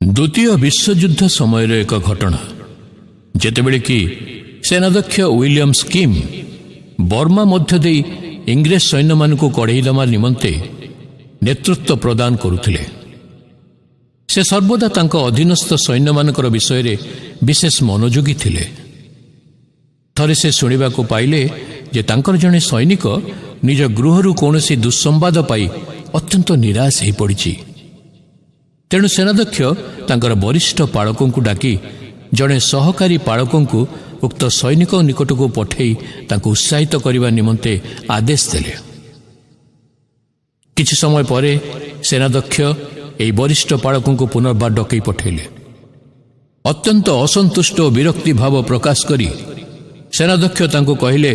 ଦ୍ୱିତୀୟ ବିଶ୍ୱଯୁଦ୍ଧ ସମୟର ଏକ ଘଟଣା, ଯେତେବେଳେ କି ସେନାଧ୍ୟକ୍ଷ ୱିଲିୟମ ସ୍କିମ୍ ବର୍ମା ମଧ୍ୟ ଦେଇ ଇଂରେଜ ସୈନ୍ୟମାନଙ୍କୁ କଢ଼େଇ ଦେବା ନିମନ୍ତେ ନେତୃତ୍ୱ ପ୍ରଦାନ କରୁଥିଲେ। ସେ ସର୍ବଦା ତାଙ୍କ ଅଧୀନସ୍ଥ ସୈନ୍ୟମାନଙ୍କର ବିଷୟରେ ବିଶେଷ ମନୋଯୋଗୀ ଥିଲେ। ଥରେ ସେ ଶୁଣିବାକୁ ପାଇଲେ ଯେ ତାଙ୍କର ଜଣେ ସୈନିକ ନିଜ ଗୃହରୁ କୌଣସି ଦୁଃସମ୍ବାଦ ପାଇ ଅତ୍ୟନ୍ତ ନିରାଶ ହୋଇପଡ଼ିଛି। ତେଣୁ ସେନାଧ୍ୟକ୍ଷ ତାଙ୍କର ବରିଷ୍ଠ ପାଳକଙ୍କୁ ଡାକି ଜଣେ ସହକାରୀ ପାଳକଙ୍କୁ ଉକ୍ତ ସୈନିକ ନିକଟକୁ ପଠାଇ ତାଙ୍କୁ ଉତ୍ସାହିତ କରିବା ନିମନ୍ତେ ଆଦେଶ ଦେଲେ। କିଛି ସମୟ ପରେ ସେନାଧ୍ୟକ୍ଷ ଏହି ବରିଷ୍ଠ ପାଳକଙ୍କୁ ପୁନର୍ବାର ଡକେଇ ପଠାଇଲେ। ଅତ୍ୟନ୍ତ ଅସନ୍ତୁଷ୍ଟ ଓ ବିରକ୍ତି ଭାବ ପ୍ରକାଶ କରି ସେନାଧ୍ୟକ୍ଷ ତାଙ୍କୁ କହିଲେ,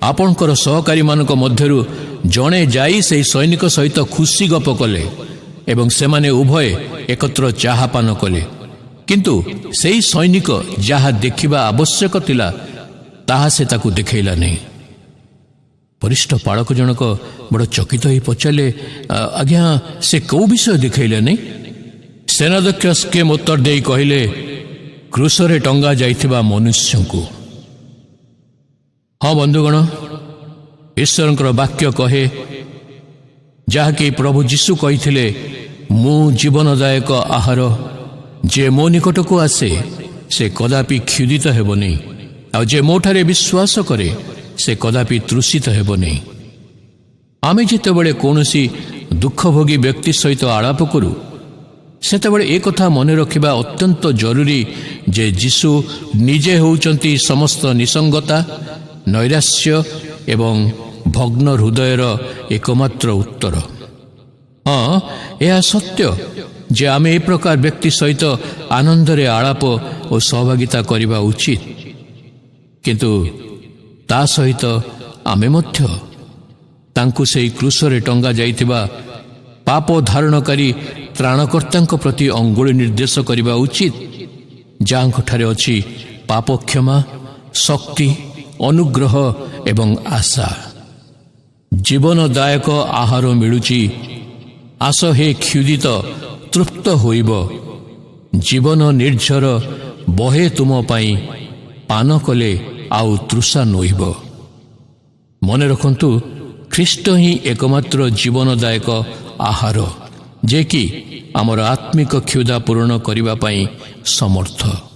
"ଆପଣଙ୍କର ସହକାରୀମାନଙ୍କ ମଧ୍ୟରୁ ଜଣେ ଯାଇ ସେହି ସୈନିକ ସହିତ ଖୁସି ଗପ କଲେ ଏବଂ ସେମାନେ ଉଭୟେ ଏକତ୍ର ଚାହା ପାନ କଲେ। କିନ୍ତୁ ସେହି ସୈନିକ ଯାହା ଦେଖିବା ଆବଶ୍ୟକ ଥିଲା, ତାହା ସେ ତାକୁ ଦେଖେଇଲା ନାହିଁ।" ବରିଷ୍ଠ ପାଳକ ଜଣକ ବଡ଼ ଚକିତ ହୋଇ ପଚାରିଲେ, "ଆଜ୍ଞା, ସେ କୋଉ ବିଷୟ ଦେଖେଇଲେ ନାହିଁ?" ସେନାଧ୍ୟକ୍ଷ ସ୍କେମ୍ ଉତ୍ତର ଦେଇ କହିଲେ, "କ୍ରୁଶରେ ଟଙ୍ଗା ଯାଇଥିବା ମନୁଷ୍ୟଙ୍କୁ।" ହଁ ବନ୍ଧୁଗଣ, ଈଶ୍ୱରଙ୍କର ବାକ୍ୟ କହେ, ଯାହାକି ପ୍ରଭୁ ଯୀଶୁ କହିଥିଲେ, "ମୁଁ ଜୀବନଦାୟକ ଆହାର। ଯେ ମୋ ନିକଟକୁ ଆସେ, ସେ କଦାପି କ୍ଷୁଧିତ ହେବନି, ଆଉ ଯେ ମୋଠାରେ ବିଶ୍ୱାସ କରେ, ସେ କଦାପି ତୃଷିତ ହେବନି।" ଆମେ ଯେତେବେଳେ କୌଣସି ଦୁଃଖଭୋଗୀ ବ୍ୟକ୍ତି ସହିତ ଆଳାପ କରୁ, ସେତେବେଳେ ଏ କଥା ମନେ ରଖିବା ଅତ୍ୟନ୍ତ ଜରୁରୀ ଯେ ଯୀଶୁ ନିଜେ ହେଉଛନ୍ତି ସମସ୍ତ ନିସଙ୍ଗତା, ନୈରାଶ୍ୟ ଏବଂ ଭଗ୍ନ ହୃଦୟର ଏକମାତ୍ର ଉତ୍ତର। ହଁ, ଏହା ସତ୍ୟ ଯେ ଆମେ ଏ ପ୍ରକାର ବ୍ୟକ୍ତି ସହିତ ଆନନ୍ଦରେ ଆଳାପ ଓ ସହଭାଗିତା କରିବା ଉଚିତ, କିନ୍ତୁ ତା ସହିତ ଆମେ ମଧ୍ୟ ତାଙ୍କୁ ସେହି କ୍ରୁଶରେ ଟଙ୍ଗା ଯାଇଥିବା ପାପ ଧାରଣକାରୀ ତ୍ରାଣକର୍ତ୍ତାଙ୍କ ପ୍ରତି ଅଙ୍ଗୁଳି ନିର୍ଦ୍ଦେଶ କରିବା ଉଚିତ, ଯାହାଙ୍କଠାରେ ଅଛି ପାପ କ୍ଷମା, ଶକ୍ତି, ଅନୁଗ୍ରହ ଏବଂ ଆଶା। ଜୀବନଦାୟକ ଆହାର ମିଳୁଛି, ଆସ ହେ କ୍ଷୁଧିତ, ତୃପ୍ତ ହୋଇବ। ଜୀବନ ନିର୍ଝର ବହେ ତୁମ ପାଇଁ, ପାନ କଲେ ଆଉ ତୃଷା ନୋହିବ। ମନେ ରଖନ୍ତୁ, ଖ୍ରୀଷ୍ଟ ହିଁ ଏକମାତ୍ର ଜୀବନଦାୟକ ଆହାର, ଯେ କି ଆମର ଆତ୍ମିକ କ୍ଷୁଧା ପୂରଣ କରିବା ପାଇଁ ସମର୍ଥ।